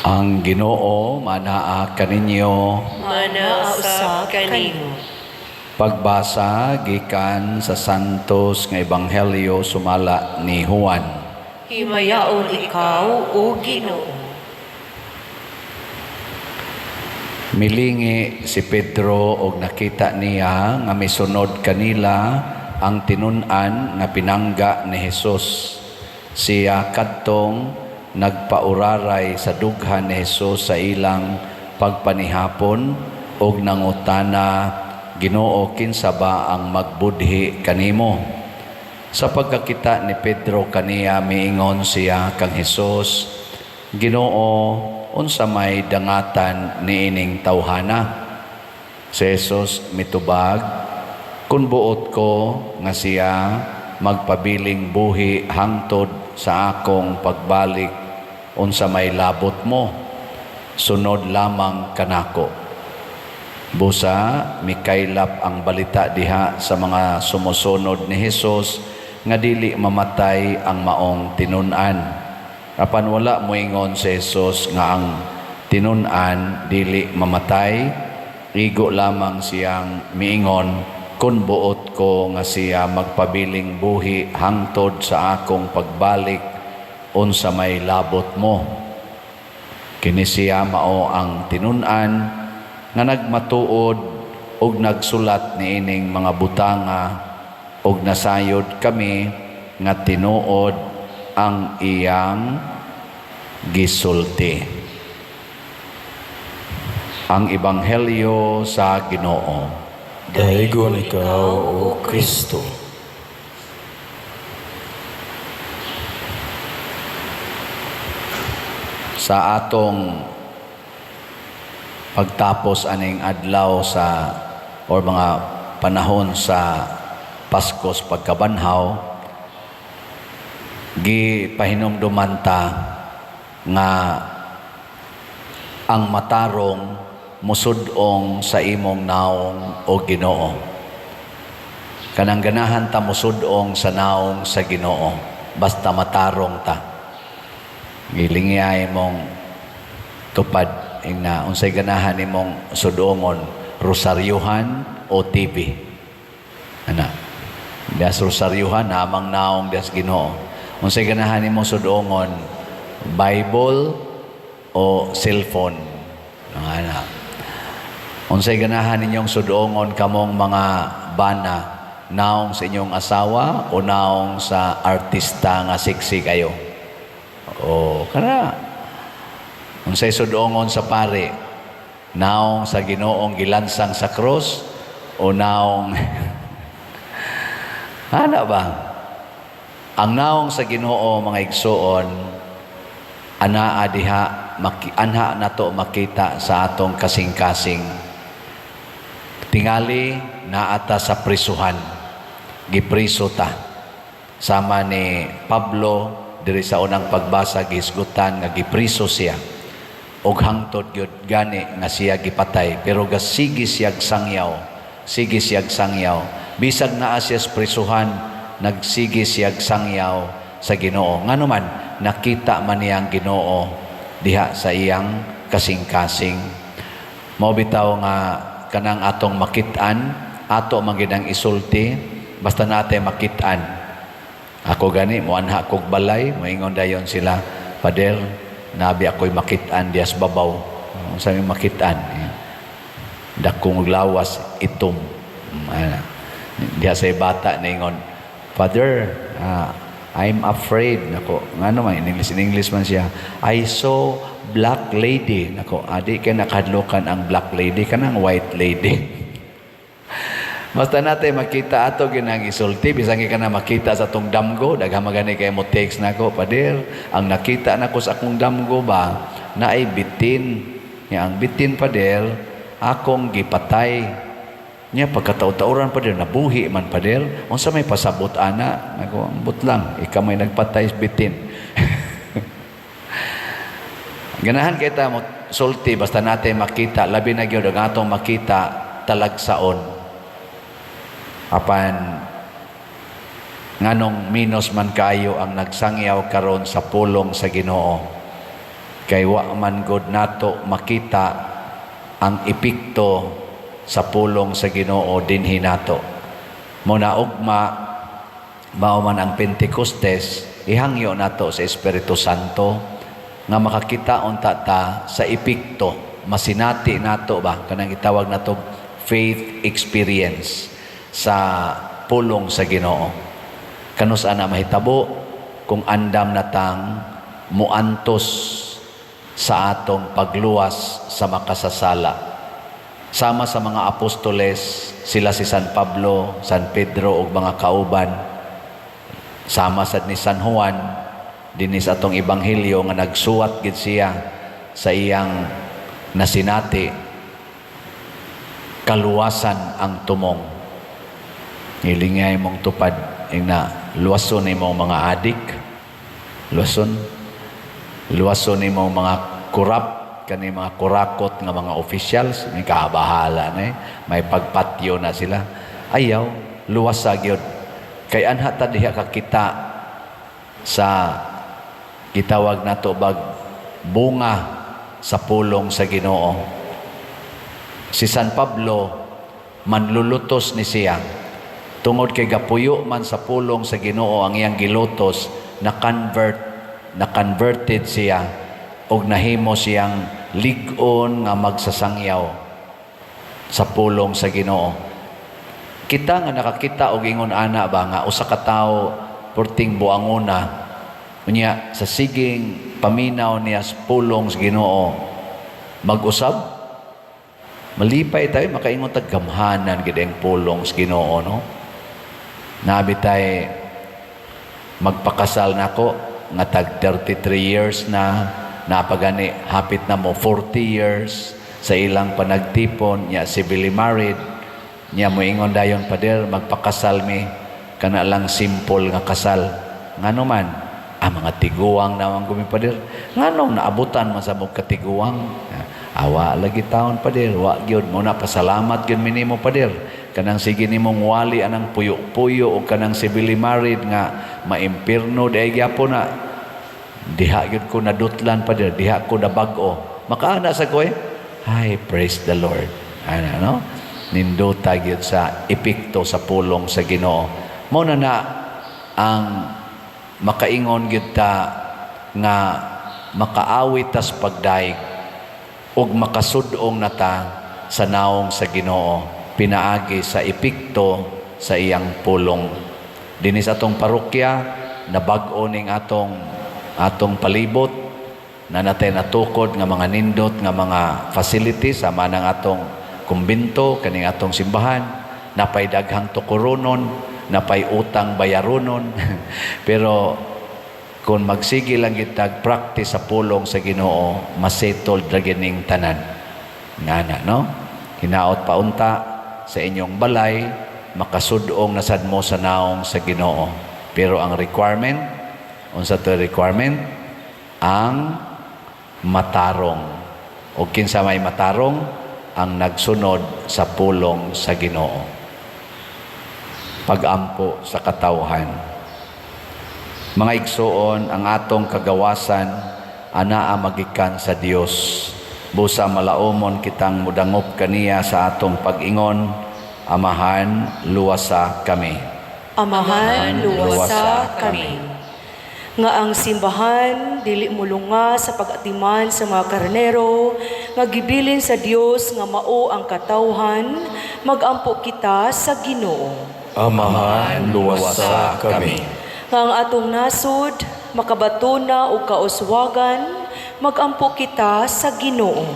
Ang Ginoo manaa kaninyo. Manaa usab kanimo. Pagbasa gikan sa Santos nga Ebanghelyo sumala ni Juan. Himayaon ikaw, O Ginoo. Milingi si Pedro og nakita niya nga misunod kanila ang tinun-an nga pinangga ni Hesus. Siya kadtong nagpauraray sa dughan ni Hesus sa ilang pagpanihapon og nangutana, "Ginoo, kinsa ba ang magbudhi kanimo?" Sa pagkakita ni Pedro kaniya, miingon siya kang Hesus, "Ginoo, unsa may dangatan niining tawhana?" Si Jesus mitubag, "Kung buot ko nga siya magpabiling buhi hangtod sa akong pagbalik, unsa may labot mo? Sunod lamang kanako." Busa mikaylap ang balita diha sa mga sumusunod ni Hesus nga dili mamatay ang maong tinun-an. Apan wala moingon si Jesus nga ang tinun-an dili mamatay, igo lamang siyang miingon, "Kun buot ko nga siya magpabiling buhi hangtod sa akong pagbalik, unsa may labot mo?" Kini siya mao ang tinun-an nga nagmatuod og nagsulat niining mga butanga, og nasayod kami nga tinuod ang iyang gisulti. Ang Ebanghelyo sa Ginoo. Daygon ikaw, O Kristo. Sa atong pagtapos aning adlaw sa or mga panahon sa Paskos pagkabanhaw, gipahinumduman ta nga ang matarong musud-ong sa imong naong, o Ginoo. Kanang ganahan ta musud-ong sa naong sa Ginoo, basta matarong ta. Gilingiyay mong tupad ingna unsay ganahan nimong sudongon, rosaryuhan o TV. Ana. Dias rosaryuhan namang naong dias Ginoo. Unsay ganahan nimong sudongon, Bible o cellphone? Ana. Unsay ganahan ninyong sudongon kamong mga bana, naong sa inyong asawa o naong sa artista nga sexy kayo? O kana. Unsay sudongon sa pare, naong sa Ginoong gilansang sa krus o naong ana ba? Ang naong sa Ginoo, mga igsuon, anaa diha anha nato makita sa atong kasing-kasing. Tingali naata sa prisuhan. Gipriso ta. Sama ni Pablo diri sa unang pagbasa, gihisgutan nga gipriso siya. Og hangtod gyud gani nga siya gipatay, pero gasige siyag sangyaw. Sige siyag sangyaw. Bisag naa siya sa prisuhan, nagsige siyag sangyaw sa Ginoo. Ngano man nakita man niya ang Ginoo diha sa iyang kasing-kasing. Mao bitaw nga kanang atong makit-an, ato man gid ang isulti, basta nate makit-an. Ako gani moanha kog balay, moingon dayon sila, "Pader, nabi ako'y makit-an dias babaw." Unsa may makit-an? Dakong lawas, itom. Ana. Diha sa bata ningon, "Father, I'm afraid." Nako, ngano man in English, in English man siya. "I saw black lady." Nako, adi kay nakadlokan ang black lady, kanang white lady. Basta natin makita, ato ginang isulti, bisan ka na makita sa atong damgo, daghan magani kay mo text nako, "Pader, ang nakita nako sa akong damgo ba, naay bitin. Ya, ang bitin, pader, akong gipatay. Nya pagkataw-tawran, pader, nabuhi man, pader. Unsa may pasabot ana?" Nako, ambot lang, ikaw may nagpatay sa bitin. Ganahan kay ta mo sulti basta natin makita, labi na gyud ang atong makita talagsaon. Apan nganong minus man kayo ang nagsangyaw karon sa pulong sa Ginoo? Kay wa man gud nato makita ang epekto sa pulong sa Ginoo dinhi nato. Mao na ugma, mao man ang Pentecostes, ihangyo nato sa Espiritu Santo nga makakita unta ta sa epekto, masinati nato ba, kanang gitawag nato faith experience sa pulong sa Ginoo. Kanus ana mahitabo? Kung andam natang muantos sa atong pagluwas sa makasasala. Sama sa mga apostoles, sila si San Pablo, San Pedro ug mga kauban, sama sad ni San Juan dinhi sa atong ebanghelyo nga nagsuwat gid siya sa iyang nasinati, kaluwasan ang tumong. Hilingay mong tupad ing na luwason nimo mga adik, luwason, luwason nimo mga corrupt, kani mga kurakot nga mga officials, may kabahala na eh. May pagpatyo na sila. Ayaw, luwas sa gyud. Kay anha ta diha kakita sa gitawag nato bag bunga sa pulong sa Ginoo. Si San Pablo, manlulutos ni siya. Tungod kay gapuyo man sa pulong sa Ginoo ang iyang gilutos, na convert, na converted siya og nahimo siyang lig-on nga magsasangyaw sa pulong sa Ginoo. Kita nga nakakita og ingon ana ba nga usa ka tawo perting buangona, unya sa siging paminaw niya sa pulong sa Ginoo mag-usab, malipay tayo, makaingon tag gamhanan gid ang pulong sa Ginoo, no? Nabi tay magpakasal nako nga tag 33 years na, napagani hapit na mo 40 years sa ilang panagtipon nya, civilly married niya. Moingon dayon, "Pader, magpakasal mi, kana lang simple nga kasal." "Ngano man?" "Ah, mga tiguang naman kami, pader." "Nganong naabutan man sa mo katiguang?" "Awa lagi taon, pader, wa gyud. Mo na pasalamat gyud mi nimo, pader, kanang sige nimong wali anang puyo-puyo o kanang civilly married nga maimpirno diay gyapon na. Diha gyud ko nadutlan, pader, diha ko nabag-o." Makaana sa ko eh. Ay, praise the Lord. Ana, no? Nindota gyud sa epekto sa pulong sa Ginoo. Mao na na ang makaingon gyud ta nga makaawit tas pagdaig ug makasud-ong na ta sa naong sa Ginoo pinaagi sa epekto sa iyang pulong. Dinhi sa atong parokya, nabag-o ning atong atong palibot na natay natukod nga mga nindot nga mga facilities, sama ng atong kumbinto, kaning atong simbahan, napay daghang tukuronon, napay utang bayaronon, pero kung magsige lang kitag practice sa pulong sa Ginoo, masettled ra gyud ning tanan ngana, no? Hinaot paunta sa inyong balay makasud-ong na sad mo sa naong sa Ginoo. Pero ang requirement, unsa to requirement? Ang matarong. O kinsa may matarong? Ang nagsunod sa pulong sa Ginoo. Pagampo sa katawhan. Mga igsuon, ang atong kagawasan anaa magikan sa Dios. Busa malaumon kitang mudangop kaniya sa atong pag-ingon, "Amahan, luwasa kami." Amahan, luwasa kami. Nga ang simbahan dili mulunga sa pag-atiman sa mga karnero nga gibilin sa Dios nga mao ang katawhan, magampo kita sa Ginoo. Amahan, luwasa kami. Nga ang atong nasod makabatuna og kauswagan, magampo kita sa Ginoo.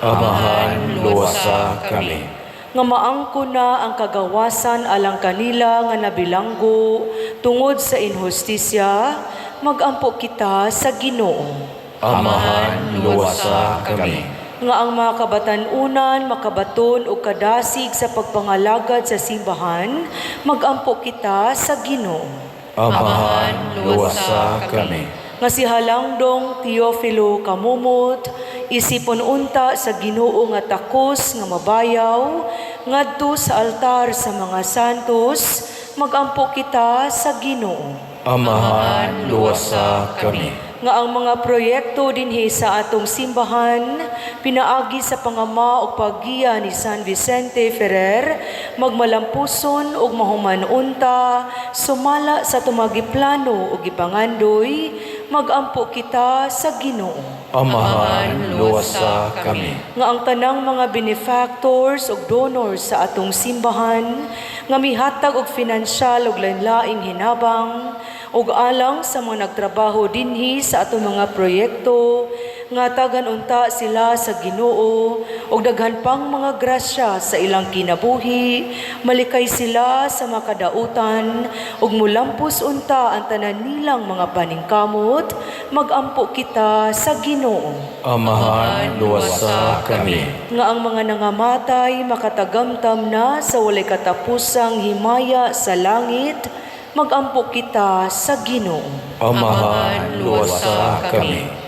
Amahan, luwasa kami. Nga maangko na ang kagawasan alang kanila nga nabilanggo tungod sa inhustisya, magampo kita sa Ginoo. Amahan, luwasa kami. Nga ang mga kabatan-unan makabaton og kadasig sa pagpangalagad sa simbahan, magampo kita sa Ginoo. Amahan, luwasa kami. Nga si Halangdong Teofilo Camomot isipon unta sa Ginoo nga takos nga mabayaw ngadto sa altar sa mga santos, magampo kita sa Ginoo. Amahan, luwasa kami. Nga ang mga proyekto dinhi sa atong simbahan pinaagi sa pangama ug paggiya ni San Vicente Ferrer magmalampuson ug mahuman unta sumala sa atong mga giplano ug gipangandoy, magampo kita sa Ginoo. Amahan, luwasa kami. Nga ang tanang mga benefactors ug donors sa atong simbahan nga mihatag og finansyal ug lain-laing hinabang ug alang sa mga nagtrabaho dinhi sa atong mga proyekto, nga tagan unta sila sa Ginoo og daghan pang mga grasya sa ilang kinabuhi, malikay sila sa makadautan ug mulampos unta ang tanan nilang mga paningkamot, magampo kita sa Ginoo. Amahan, luwasa kami. Nga ang mga nangamatay makatagamtam na sa walay katapusang himaya sa langit, magampo kita sa Ginoo. Amahan, luwasa kami.